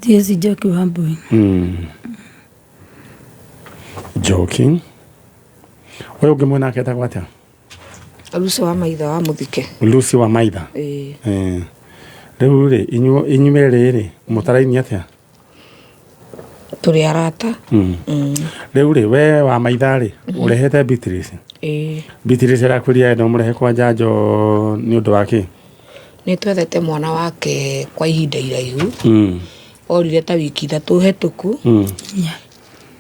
Tiesi Njoki wa Mbui. Njoki. Ũyũ ũngĩ mwena ake etagwo atĩa? Lucy wa Maitha wa Mũthike. Lucy wa Maitha. Ĩĩ. Eh. Rĩu rĩ, inyuĩ erĩ rĩ, mũtaraini atĩa? Tũrĩ arata. Rĩu rĩ, we wa Maitha rĩ, ũrehete Beatrice. Ĩĩ. Beatrice arakwĩrire no mũrehe kwa njanjo nĩ ũndũ wa kĩ? Nĩ twethete mwana wake kwa ihinda iraihu. Orire ta wiki 3 hetũku.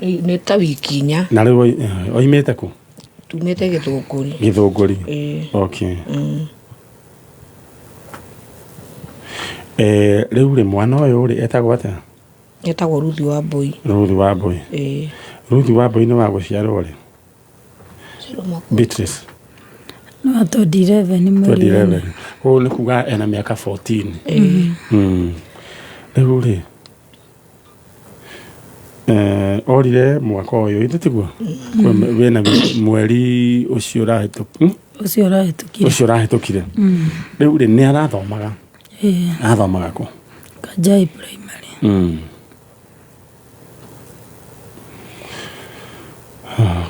Nĩ ta wiki 4. Na rĩu oimĩte kũ? Tumĩte Gĩthũngũri. Gĩthũngũri. Ĩĩ. Okay. Rĩu rĩ, mwana ũyũ rĩ, etagwo atĩa? Etagwo Ruthi wa Mbui. Ruthi wa Mbui. Ĩĩ. Ruthi wa Mbui nĩ wa gũciarwo rĩ? Beatrice. No 2011 mweri wa 2011. Koguo nĩ kuga ena mĩaka 14. Rĩu rĩ, orire mwaka ũyũ ithe tiguo? Wĩna mweri ũcio ũrahĩtũkire. Ũcio ũrahĩtũkire. Ũcio ũrahĩtũkire. Rĩu rĩ, nĩ arathomaga? Ĩĩ. Arathomaga kũ? Kanjai Primary.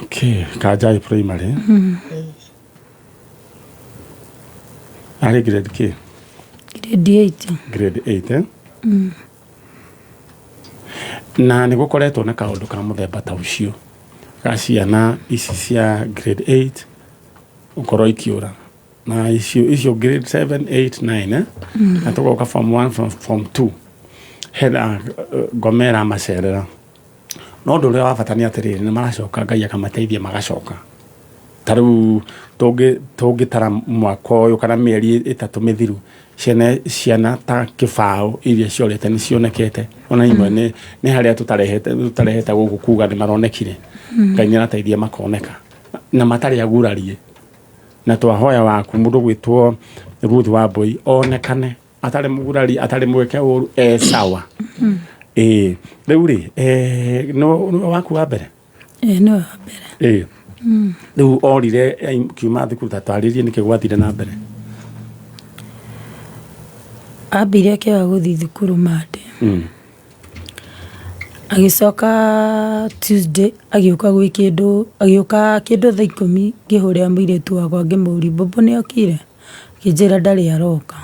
Okay, Kanjai Primary. Arĩ grade kĩ? Grade 8. Grade 8, eh? Na nĩ gũkoretwo na kaũndũ ka mũthemba ta ũcio ga ciana ici cia grade 8 gũkorwo ikĩũra na icio grade 7, 8, 9, eh? Na tũgoka form 1, form 2 hena ngoma ĩramacerera. No ũndũ ũrĩa wa bata nĩ atĩrĩrĩ, nĩ maracoka Ngai akamateithia magacoka. Ta rĩu tũngĩtara mwaka ũyũ kana mĩeri 3 mĩthiru, ciana ta kĩbaũ iria ciorĩte nĩ cionekete. Ona imwe nĩ harĩa tũtarehete gũkũ kuga nĩ maronekire. Ngai nĩ arateithia makoneka na matarĩ agurarie. Na twahoya waku mũndũ gwĩtwo Ruth wa Mbui onekane atarĩ mũgurari, atarĩ mwĩke ũru, e sawa. Ĩĩ, rĩu rĩ, no waku wa mbere? Ĩĩ, nĩwe wa mbere. Ĩĩ. Rĩu orire kiuma thukuru, ta twarĩrie nĩkĩ gwathire na mbere. Ambire akĩaga gũthiĩ thukuru Monday. Agĩcoka Tuesday agĩũka gwĩ kĩndũ, agĩũka kĩndũ thaa 10 ngĩhũrĩra mũirĩtu wakwa ngĩmũria mbũmbũ nĩ okire? Akĩnjĩra ndarĩ aroka.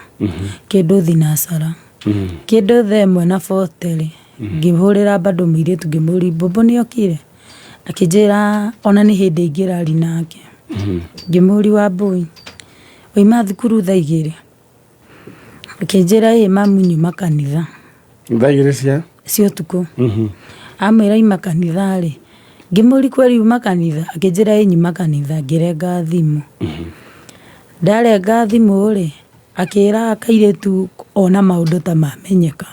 Kĩndũ thinacara. Kĩndũ thaa 1 na 40 rĩ, ngĩhũrĩra bado mũirĩtu ngĩmũria mbũmbũ nĩ okire? Akĩnjĩra ona nĩ hĩndĩ ingĩraria nake. Ngĩmũria Wambũi, wauma thukuru thaa 2? Akĩnjĩra ĩĩ mamu nyuma kanitha. Thaa 2 cia? Cia ũtukũ. Amwĩra auma kanitha rĩ, ngĩmũria kweli uma kanitha? Akĩnjĩra ĩĩ nyuma kanitha, ngĩrenga thimũ. Ndarenga thimũ rĩ, akĩra kairĩtu ona maũndũ ta mamenyeka.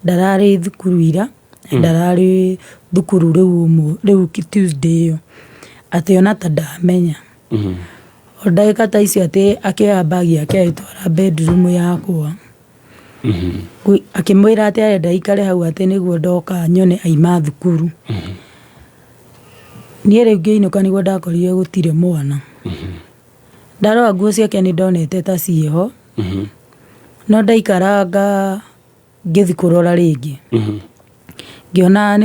Ndararĩ thukuru ira, ndararĩ thukuru rĩu Tuesday ĩyo, atĩ ona ta ndamenya. O ndagĩka ta icio atĩ akĩoya bag yake agĩtwara bedroom yakwa. Akĩmwĩra atĩ arenda aikare hau atĩ nĩguo ndoka nyone aima thukuru. Niĩ rĩu ngĩinũka nĩguo ndakorire gũtirĩ mwana. Ndarora nguo ciake nĩ ndonete ta ciĩho, no ndaikaranga ngĩthiĩ kũrora rĩngĩ, ngĩona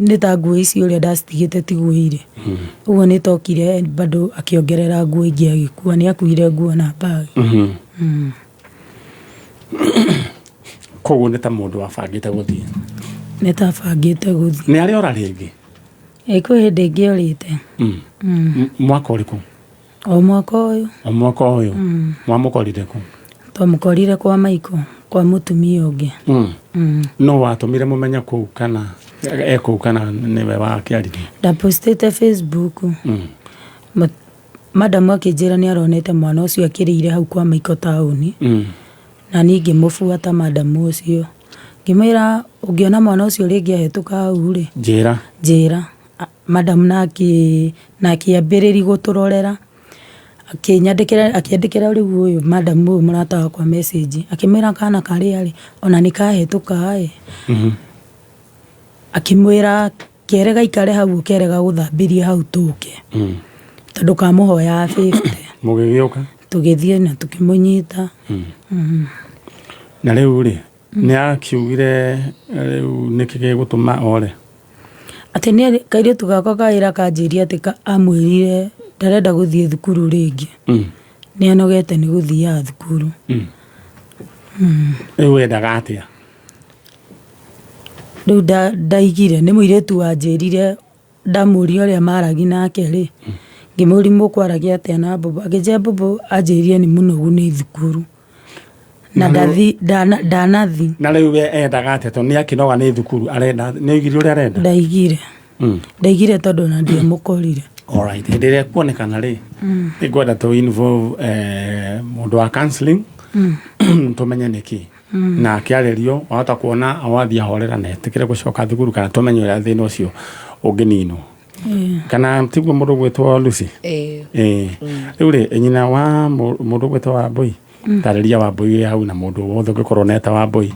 nĩ ta nguo ici ũrĩa ndacitigĩte tiguo irĩ. Ũguo nĩ tokire bado akĩongerera nguo ingĩ agĩkua, nĩ akuire nguo na bag. Koguo nĩ ta mũndũ wabangĩte gũthiĩ? Nĩ ta abangĩte gũthiĩ. Nĩ arĩ ora rĩngĩ? Ĩĩ kwĩ hĩndĩ ĩngĩ orĩte. Mwaka ũrĩkũ? O mwaka ũyũ. O mwaka ũyũ? Mwamũkorire kũ? Twamũkorire kwa Maiko, kwa mũtumia ũngĩ. No watũmire mũmenye kũu kana e kũu kana nĩwe wakĩaririe? Ndapostĩte Facebook. Madamu akĩnjĩra nĩ aronete mwana ũcio akĩrĩire hau kwa Maiko taũni. Na niĩ ngĩmũbuata madamu ũcio. Ngĩmwĩra ũngĩona mwana ũcio rĩngĩ ahĩtũka hau rĩ, Njĩra. Njĩra. Madamu na akĩambĩrĩria gũtũrorera. Akĩnyandĩkĩra, akĩandĩkĩra rĩu ũyũ madamu ũyũ mũrata wakwa message. Akĩmwĩra kana karĩa rĩ, ona nĩ kahĩtũka ĩ. Akĩmwĩra kere gaikare hau kere gagũthambirie hau tũke. Tondũ kamũhoyaga 50. Mũgĩgĩũka? Tũgĩthiĩ na tũkĩmũnyita. Na rĩu rĩ, Nĩ akiugire rĩu nĩkĩ gĩgũtũma ore? Atĩ nĩ kairĩtu gakwa kawĩra kanjĩria atĩ amwĩrire ndarenda gũthiĩ thukuru rĩngĩ. Nĩ anogete nĩ gũthiaga thukuru. Rĩu wendaga atĩa? Rĩu ndaigire nĩ mũirĩtu wanjĩrire ndamũria ũrĩa maragi nake rĩ, ngĩmũria mũkwaragia atĩa na mbũmbũ, akĩnjĩra mbũmbũ anjĩrire nĩ mũnogu nĩ thukuru na ndanathi. Na rĩu we endaga atĩa tondũ nĩ akĩnoga nĩ thukuru arenda nĩ oigire ũrĩa arenda? Ndaigire. Ndaigire tondũ ona ndiamũkorire. Alright, hĩndĩ ĩrĩa ekuonekana rĩ, nĩngwenda tũ involve mũndũ wa counseling tũmenye nĩkĩ na akĩarĩrio wahota kuona wathiĩ ahorera na etĩkĩre gũcoka thukuru kana tũmenye ũrĩa thĩna ũcio ũngĩninwo kana tiguo mũndũ ũgwĩtwo Lucy? Ĩĩ. Rĩu rĩ nyina wa mũndũ ũgwĩtwo Wambũi, tarĩria Wambũi wĩ hau na mũndũ wothe ũngĩkorwo neta Wambũi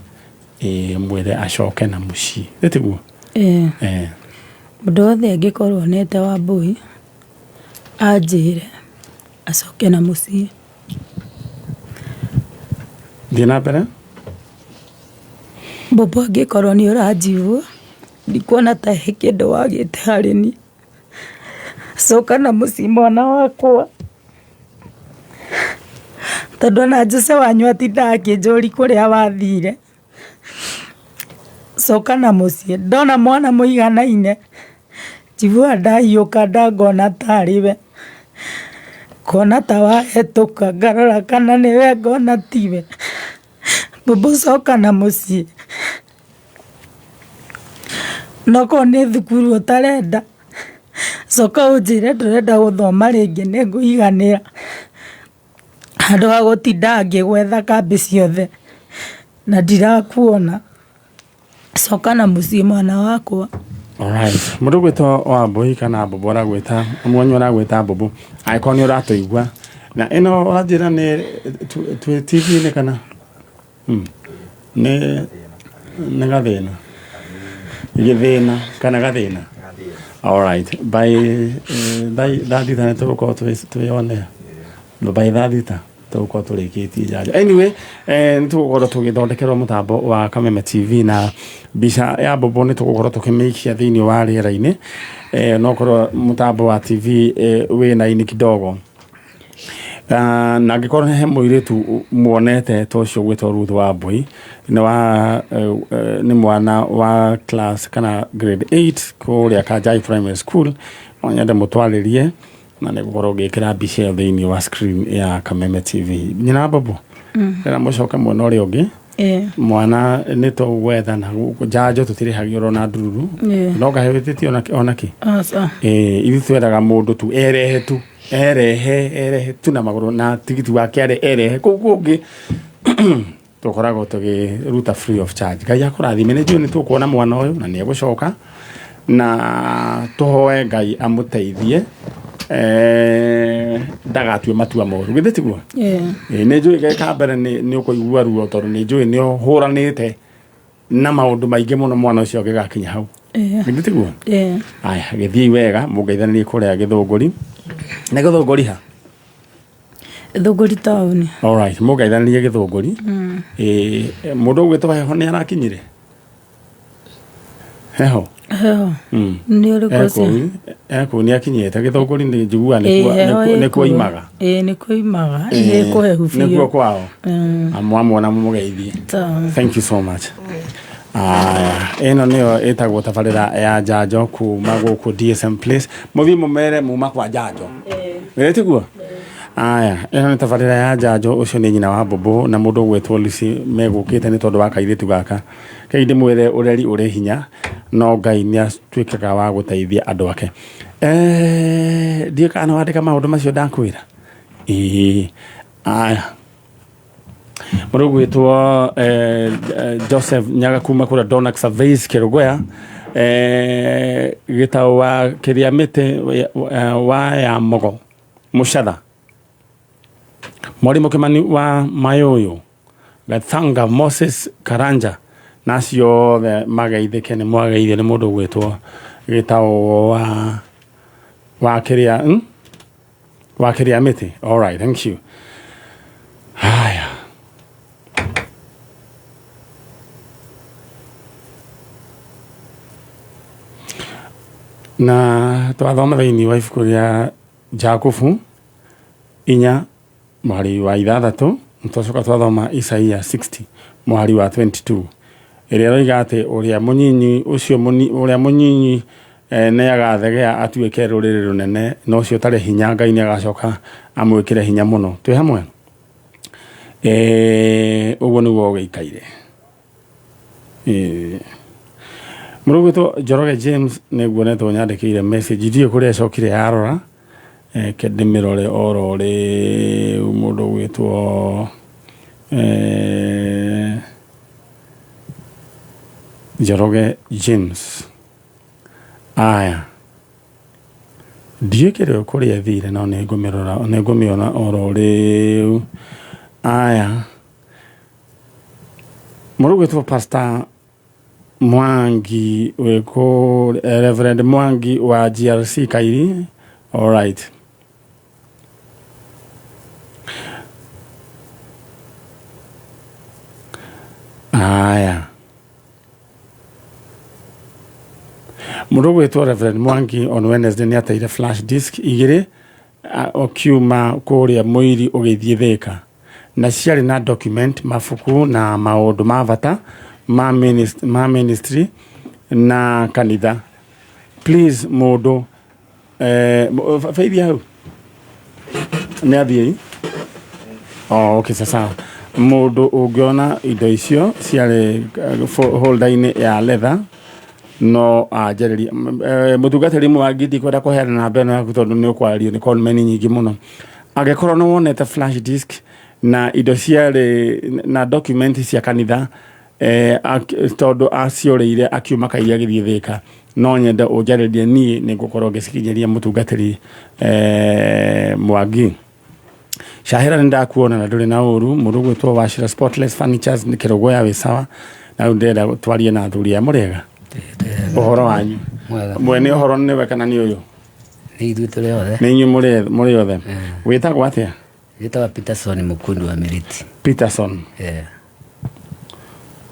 mwĩre acoke na mũciĩ ĩ tiguo? Ĩĩ. Mũndũ wothe angĩkorwo nete Wambũi anjĩre acoke na mũciĩ. Thiĩ na mbere. Mbũmbũ angĩkorwo nĩ ũranjigua, ndikuona ta he kĩndũ wagĩte harĩ niĩ. Coka na mũciĩ mwana wakwa. Tondũ ona Jose wanyu atindaga akĩnjũria kũrĩa wathire. Coka na mũciĩ. Ndona mwana mũiganaine, njiguaga ndahiũka nda ngona tarĩ we. Ngona ta wahĩtũka ngarora kana nĩwe ngona tiwe. Mbũmbũ coka na mũciĩ. Na okorwo nĩ thukuru ũtarenda, coka ũnjĩre ndũrenda gũthoma rĩngĩ nĩngũiganĩra. Handũ ha gũtinda ngĩgwetha kambĩ ciothe na ndirakuona. Coka na mũciĩ mwana wakwa. Alright. Mũndũ ũgwĩtwo Wambũi kana Mbũmbũ aragwĩta mwanyu aragwĩta Mbũmbũ angĩkorwo nĩ ũratũigua na ĩno ũranjĩra nĩ twĩ TV-inĩ kana nĩ nĩ gathĩna gĩthĩna kana gathĩna. Alright. By thaa thita nĩ tũgũkorwo twĩyonera by thaa thita tũgũkorwo tũrĩkĩtie njanjo. Anyway, nĩ tũgũkorwo tũgĩthondekerwo mũtambo wa Kameme TV na mbica ya Mbũmbũ nĩ tũgũkorwo tũkĩmĩikia thĩinĩ wa rĩera-inĩ no korwo mũtambo wa TV wĩna ini kidogo. Na angĩkorwo he mũirĩtu muonete ta ũcio ũgwĩtwo Ruth Wambui nĩ wa nĩ mwana wa class kana grade 8 kũrĩa Kanjai Primary School, no nyende mũtwarĩrie na nĩ gũkorwo ngĩkĩra mbica ĩyo thĩinĩ wa screen ya Kameme TV. Nyina Mbũmbũ, rĩra mũcoke mwena ũrĩa ũngĩ. Mwana nĩ tũgwetha na gũkũ njanjo tũtirĩhagio ona ndururu no ngahĩtĩtie ona kĩ. Aca. Ithuĩ twendaga mũndũ tu erehe tu erehe erehe tu na magũrũ na tigiti wake are erehe kũu kũngĩ tũkoragwo tũkĩruta free of charge. Ngai akũrathime. Nĩ njũĩ nĩ tũkuona mwana ũyũ na nĩ egũcoka na tũhoe Ngai amũteithie ndagatue matua moru. Githĩ tiguo? Nĩ njũĩ ge ka mbere nĩ ũkũigua ruo tondũ nĩ njũĩ nĩ ũhũranĩte na maũndũ maingĩ mũno mwana ũcio angĩgakinya hau. Githĩ tiguo? Aya, gĩthiĩi wega mũngeithanĩrie kũrĩa Gĩthũngũri. Nĩ Gĩthũngũri ha? Gĩthũngũri taũni. Alright, mũngeithanĩrie Gĩthũngũri. Mũndũ ũgwĩtwo Heho nĩ arakinyire? Heho? Heho. Nĩ ũrĩkũ ũcio? Ekũu nĩ akinyĩte Gĩthũngũri nĩ njiguaga nĩkuo imaga. Ĩĩ nĩkuo imaga. Nĩ kũhehu biũ. Nĩkuo kwao. Mwamwona mũmũgeithie. Thank you so much. Aya, ĩno nĩyo ĩtagwo tabarĩra ya njanjo kuma gũkũ DSM Place. Mũthiĩ mũmere muma kwa njanjo. Ĩĩ tiguo? Aya, ĩno nĩ tabarĩra ya njanjo, ũcio nĩ nyina wa Mbũmbũ na mũndũ ũgwĩtwo Lucy megũkĩte nĩ tondũ wa kairĩtu gaka. Kei ndĩmwĩre ũreri ũrĩ hinya no Ngai nĩ atuĩkaga wa gũteithia andũ ake. Ndiũĩ kana nĩ wandĩka maũndũ macio ndakwĩra? Ĩĩ. Aya. Mũndũ ũgwĩtwo Joseph Nyaga kuma kũrĩa Donax Surveys Kĩrũgũya, gĩtaũ wa kĩrĩa mĩtĩ wa ya Mogo Mũcatha, Mwarimũ Kĩmani wa Mayũyũ, Gathanga Moses Karanja na acio othe mageithĩke nĩ mwageithio nĩ mũndũ ũgwĩtwo gĩtaũ wa kĩrĩa wa kĩrĩa mĩtĩ. All right, thank you. Haya. Na twathoma thĩinĩ wa ibuku rĩa Jakubu inya mũhari wa ithathatũ, twacoka twathoma Isaia 60 mũhari wa 22 ĩrĩa ĩroiga atĩ ũrĩa mũnyinyi ũcio ũrĩa mũnyinyi nĩ agathegea atuĩke rũrĩrĩ rũnene, na ũcio ũtarĩ hinya Ngai nĩ agacoka amwĩkĩre hinya mũno. Twĩ hamwe? Ũguo nĩguo gũgĩikaire. Mũrũ gwĩtwo Njoroge James nĩ nguonetwo nyandĩkĩire message ndiũĩ kũrĩa ĩcokire yarora, reke ndĩmĩrore oro rĩu. Mũndũ ũgwĩtwo Njoroge James. Aya, ndiũĩ kĩrĩa kũrĩa ĩthire no nĩ ngũmĩrora, nĩ ngũmĩona oro rĩu. Aya, mũrũ ũgwĩtwo Pastor Mwangi wĩkũ, Reverend Mwangi wa GRC Kairi. All right. Aya, mũndũ ũgwĩtwo Reverend Mwangi on Wednesday nĩ ateire flash disk igĩrĩ ũkiuma kũrĩa Mũiri ũgĩthiĩ Thĩka, na ciarĩ na document, mabuku na maũndũ ma bata ma ministry na kanitha. Please mũndũ Faith hau nĩ athiĩ. Oh, okay, sasa mũndũ ũngĩona indo icio ciarĩ holder-inĩ ya leather no anjarĩrie. Mũtungatĩri Mwangi, ndikwenda kũheana namba ĩno yaku tondũ nĩ ũkwario nĩ conmen nyingĩ mũno. Angĩkorwo nĩ wonete flash disk na indo ciarĩ na document cia kanitha, tondũ aciorĩire akiuma Kairi agĩthiĩ Thĩka, no nyende ũnjarĩrie niĩ, nĩ ngũkorwo ngĩcikinyĩria mũtungatĩri Mwangi. Cahĩra, nĩ ndakuona na ndũrĩ na ũru. Mũndũ ũgwĩtwo Wachira Spotless Furnitures nĩ kĩrũgũ ya wĩ sawa. Na rĩu ndĩrenda twarie na athuri aya. Mũrĩega? Ũhoro wanyu? Mwega. Mwene ũhoro nĩwe kana nĩ ũyũ? Nĩ ithuĩ tũrĩ othe. Nĩ inyuĩ mũrĩ othe. Wĩtagwo atĩa? Wĩtagwo Peterson Mũkundi wa Mĩrĩti. Peterson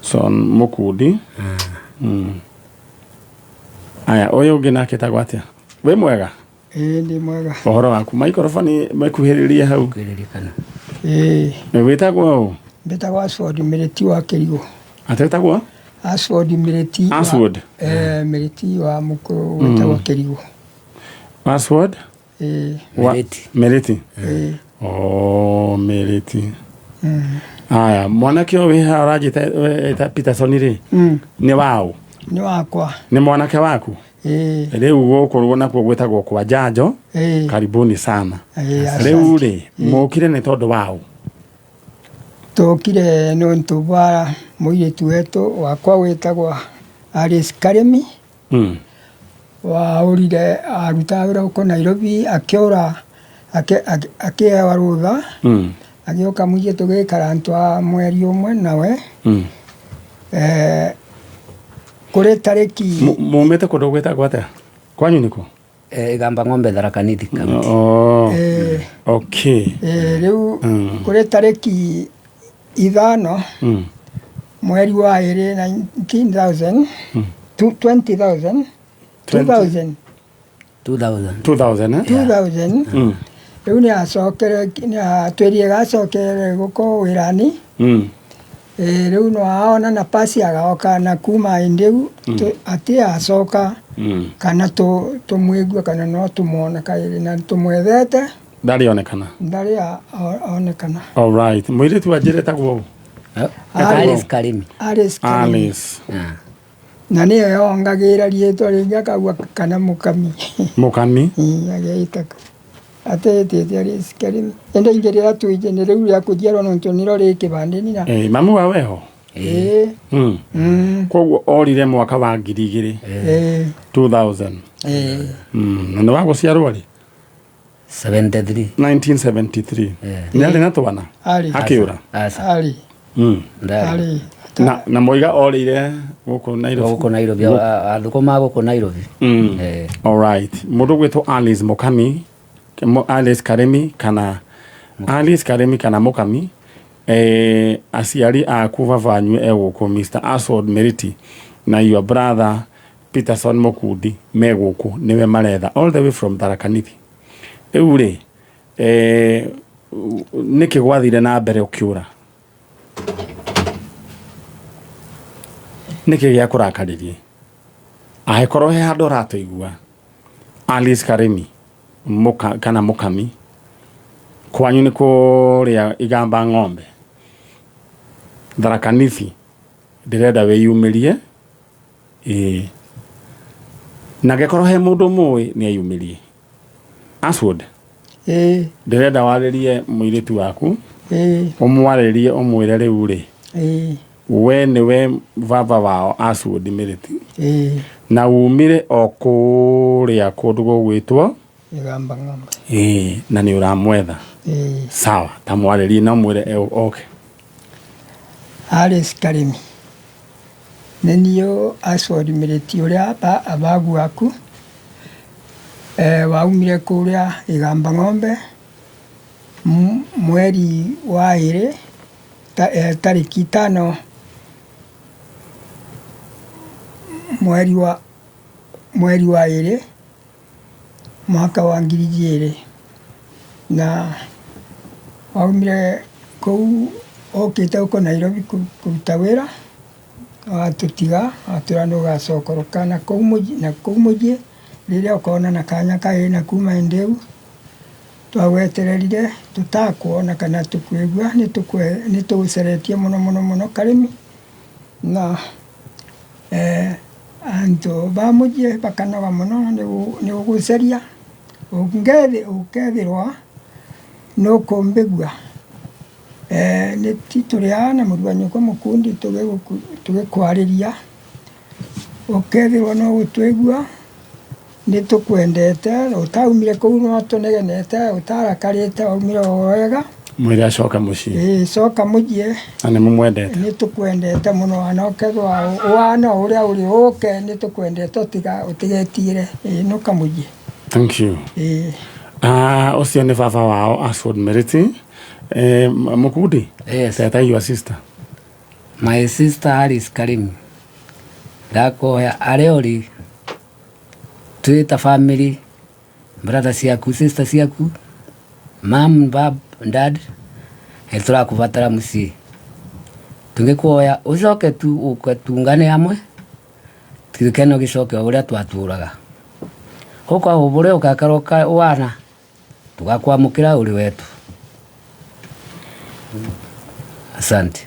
Son Mũkundi. Aya, ũyũ ũngĩ nake etagwo atĩa? Wĩ mwega? Ĩĩ, ndĩ mwega. Ũhoro waku? Maikoroboni mekuhĩrĩrie hau. Kwĩririkana. Ĩĩ. Wĩtagwo ũ? Mbĩtagwo Ashford Mĩrĩti wa Kĩrigũ. Atĩ wĩtagwo? Ashford Mĩrĩti. Ashford? Mĩrĩti wa mũkũrũ wĩtagwo Kĩrigũ. Ashford? Ĩĩ. Mĩrĩti. Mĩrĩti. Ĩĩ. Oh, Mĩrĩti. Aya, mwanake ũyũ wĩ haha ũranjĩta wĩta Peterson rĩ, nĩ waũ? Nĩ wakwa. Nĩ mwanake waku? Ĩĩ. Rĩu gũkũ nakuo gwĩtagwo kwa Njanjo. Ĩĩ. Karibuni sana. Ĩĩ, asante. Rĩu rĩ, mũkire nĩ tondũ waũ? Tũkire nĩ ũndũ wa mũirĩtu wetũ wakwa wĩtagwo Alice Karĩmi, waũrire, arutaga wĩra gũkũ Nairobi, akĩũra, akĩhewa rũtha, agĩũka mũciĩ, tũgĩikara twa mweri ũmwe nawe. Kũrĩ tarĩki Mumĩte kũndũ gwĩtagwo atĩa? Kwanyu nĩkũ? Igamba Ng'ombe, Tharaka Nithi County. Oh, okay. Rĩu kũrĩ tarĩki 5 mweri wa 2 19,000 20,000 2000. 2000. 2000, eh? 2000. Rĩu nĩ acokere, nĩ atwĩrire gacokere gũkũ wĩra-inĩ. Rĩu no aona na pasi agoka, na kuma hĩndĩ ĩu atĩ acoka kana tũmwĩgue kana no tũmwone kaĩrĩ na tũmwethete. Ndarĩ onekana. Ndarĩ onekana. Alright. Mũirĩtu wa njĩra etagwo ũ? Alice Karimi. Alice Karimi. Alice. Na nĩyo yongagĩra rĩtwa rĩngĩ akauga kana Mũkami. Mũkami. Ageĩtaga atĩtĩte Alice Karimi, ĩndĩ ingĩ rĩrĩa tuije nĩ rĩu rĩa kũnjiarwo nĩ nĩro rĩ kĩbandĩ-inĩ na Mamu wa weho? Ĩĩ. Koguo orire mwaka wa 2000. Ĩĩ. 2000. Ĩĩ. Na nĩ wa gũciarwo rĩ? 73. 1973. Nĩ arĩ na twana? Arĩ. Akĩũra? Aca. Arĩ. Ndarĩ. Arĩ. Na moiga orĩire gũkũ Nairobi. Gũkũ Nairobi, athũkũma gũkũ Nairobi. Alright. Mũndũ gwĩtwo Alice Mukami, Alice Karimi kana Alice Karimi kana Mukami, aciari aku, baba wanyu e gũkũ Mr. Aswad Meriti na your brother. Peterson Mukundi me gũkũ nĩwe maretha all the way from Tharaka Nithi. Rĩu rĩ nĩkĩ gwathire na mbere ũkĩũra? Nĩkĩ gĩa kũrakaririe? Angĩkorwo he handũ ũratũigua, Alice Karimi muka, kana Mukami, kwanyu nĩ kũrĩa Igamba Ng'ombe, Tharaka Nithi, ndĩrenda wĩyumĩrie. Ĩĩ, na angĩkorwo he mũndũ mũĩ nĩ eyumĩrie. Aswood, Ĩĩ. Ndĩrenda warĩrie mũirĩtu waku. Ĩĩ. Ũmwarĩrie ũmwĩre rĩu rĩ, Ĩĩ. we nĩwe baba wao Aswood Mĩrĩti. Ĩĩ. Na umire o kũrĩa kũndũ gũgwĩtwo Igamba Ng'ombe. Ĩĩ, na nĩ ũramwetha. Ĩĩ. Sawa, ta mwarĩrie na ũmwĩre oke. Alice Karimi. Nĩ niĩ Aswood Mĩrĩti ũrĩa abagu waku waumire kũrĩa Igamba Ng'ombe mweri wa ĩrĩ tarĩki 5 mweri wa 2 mwaka wa 2000, na waumire kũu ũkĩte gũkũ Nairobi kũruta wĩra, watũtiga watwĩra nĩ ũgacokoroka na kũu mũciĩ rĩrĩa ũkona na kanya kahĩ na kuma hĩndĩ ĩyo twagwetererire tũtakuona kana tũkwĩgua nĩ tũgũceretie mũno mũno mũno Karĩmi, na antũ ba mũciĩ bakanoga mũno nĩ gũgũceria ũkethĩrwa nĩ ũkũmbĩgua. Nĩ ti tũrĩ haha na mũrũ wa nyũkwa Mũkundi tũgĩkwarĩria, ũkethĩrwo no ũgũtũigua nĩ tũkwendete, ũtaumire kũu no tũnegenete, ũtarakarĩte waumire o wega. Mwĩre acoke mũciĩ. Ĩĩ, coka mũciĩ. Na nĩ mũmwendete. Nĩ tũkwendete mũno, na ũkethĩrwo ũhana o ũrĩa ũrĩ ũke nĩ tũkwendete ũtigetigĩre, ĩĩ nũka mũciĩ. Thank you. Ĩĩ. Ũcio nĩ baba wao Aswood Mĩrĩti. Mũkundi? Yes. Teta your sister. My sister Alice Karimi. Ndakoya arĩa ũrĩ twĩ ta family, brother ciaku, sister ciaku, mom, bab, dad, nĩ tũrakũbatara mũciĩ. Tũngĩkuoya ũcoke tu ũke tungane hamwe, gĩkeno gĩcoke o ũrĩa twatũraga. Ũka ũbũre ũgakorwo wana tũgakwamũkĩra ũrĩ wetu. Asante.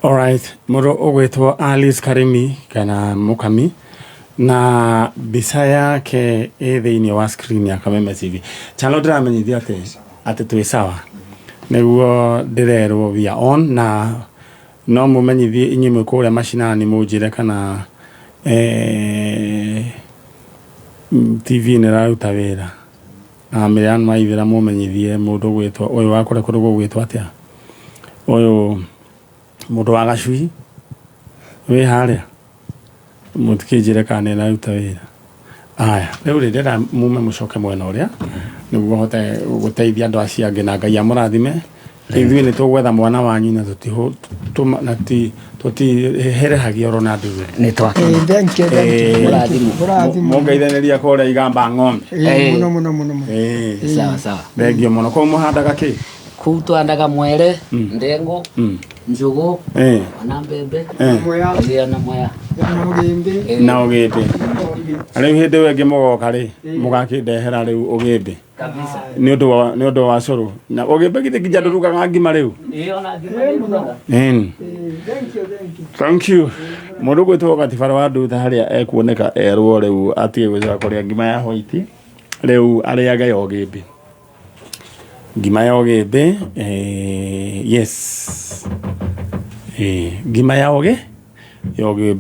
Alright, mũndũ ũgwĩtwo Alice Karimi kana Mũkami na mbica yake ĩ thĩinĩ wa screen ya Kameme TV. Channel ndĩramenyithia atĩ twĩ sawa, nĩguo ndĩrerwo we are on, na no mũmenyithie inyuĩ mwĩ kũrĩa macinani mũnjĩre kana TV nĩ ĩraruta wĩra. Na Miriam Maithĩra mũmenyithie mũndũ ũgwĩtwo ũyũ wa kũrĩa kũndũ gũgwĩtwo atĩa, ũyũ mũndũ wa gacui wĩ harĩa, mũtikĩnjĩre kana nĩ ĩraruta wĩra. Aya, rĩu rĩ ndĩrenda mume mũcoke mwena ũrĩa nĩguo hote gũteithia andũ acio angĩ, na Ngai amũrathime. Ithuĩ nĩ tũgwetha mwana wanyu na tũtiherehagia oro na nduru. Nĩ twakena. Thank you, thank you. Mũrathimwo. Mũrathimwo. Mũngeithanĩria kũrĩa Igamba Ng'ombe. Mũno mũno mũno mũno. Sawa sawa. Thengiũ mũno. Kũu mũhandaga kĩ? Kũu twandaga mwere, ndengũ, njũgũ, ona mbembe. Mwea. Ĩĩ, ona mwea. Na ũgĩmbĩ. Na ũgĩmbĩ. Rĩu hĩndĩ ĩyo ĩngĩ mũgoka rĩ, mũgakĩndehera rĩu ũgĩmbĩ. Kabisa. Nĩ ũndũ wa cũrũ. Na ũgĩmbĩ githĩ nginya ndũrugaga ngima rĩu? Ĩĩ, ona ngima nĩndugaga. Thank you, thank you. Thank you. Mũndũ ũgwĩtwo Gatibara wa Nduta harĩa ekuoneka erwo rĩu atige gũcoka kũrĩa ngima ya white, rĩu arĩage ya ũgĩmbĩ. Ngima ya ũgĩmbĩ, yes. Ngima ya ũgĩmbĩ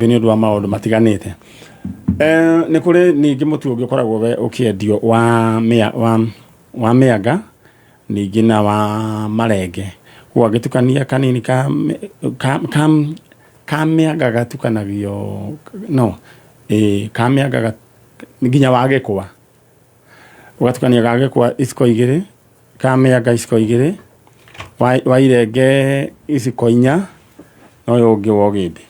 nĩ ũndũ wa maũndũ matiganĩte. Nĩ kũrĩ ningĩ mũtu ũngĩ ũkoragwo we ũkĩendio wa mĩanga ningĩ na wa marenge. Koguo angĩtukania kanini ka mĩanga gatukanagio, no, ka mĩanga nginya wa gĩkwa. Ũgatukania ga gĩkwa iciko 2, ka mĩanga iciko 2, wa irenge iciko 4, na ũyũ ũngĩ wa ũgĩmbĩ.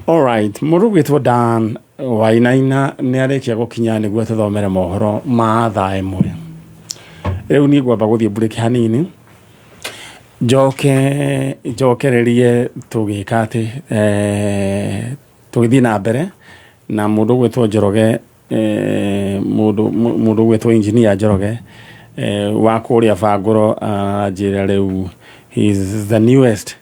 Alright, mũndũ ũgwĩtwo Dan Wainaina nĩ arĩkia gũkinya nĩguo tũthomere mohoro ma thaa 1. Rĩu niĩ ngwamba gũthiĩ break hanini, njoke njokererie tũgĩka atĩ tũgĩthiĩ na mbere na mũndũ ũgwĩtwo Njoroge, mũndũ ũgwĩtwo Engineer Njoroge wa kũrĩa Bangũro, aranjĩra rĩu he is the newest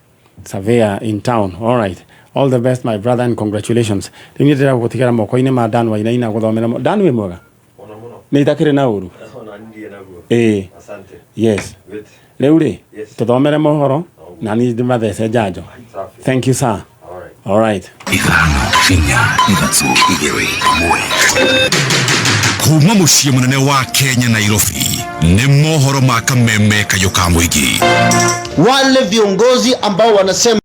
surveyor in town. All right, all the best, my brother, and congratulations. Rĩu niĩ ndĩrenda gũtigara moko-inĩ ma Dan Wainaina gũthomera. Dan, wĩ mwega? Ona mũno. Nĩ itakĩrĩ na ũru. Ona ndiĩ naguo. Ĩĩ. Asante. Yes. Good. Rĩu rĩ, tũthomere mohoro na niĩ ndĩmathece njanjo. Safi. Thank you, sir. All right. All right. 5, 4, 3, 2, 1. Kuma mũciĩ mũnene wa Kenya, Nairobi, nĩ mohoro ma kameme kayũ ka mũingĩ. Wale viongozi ambao wanasema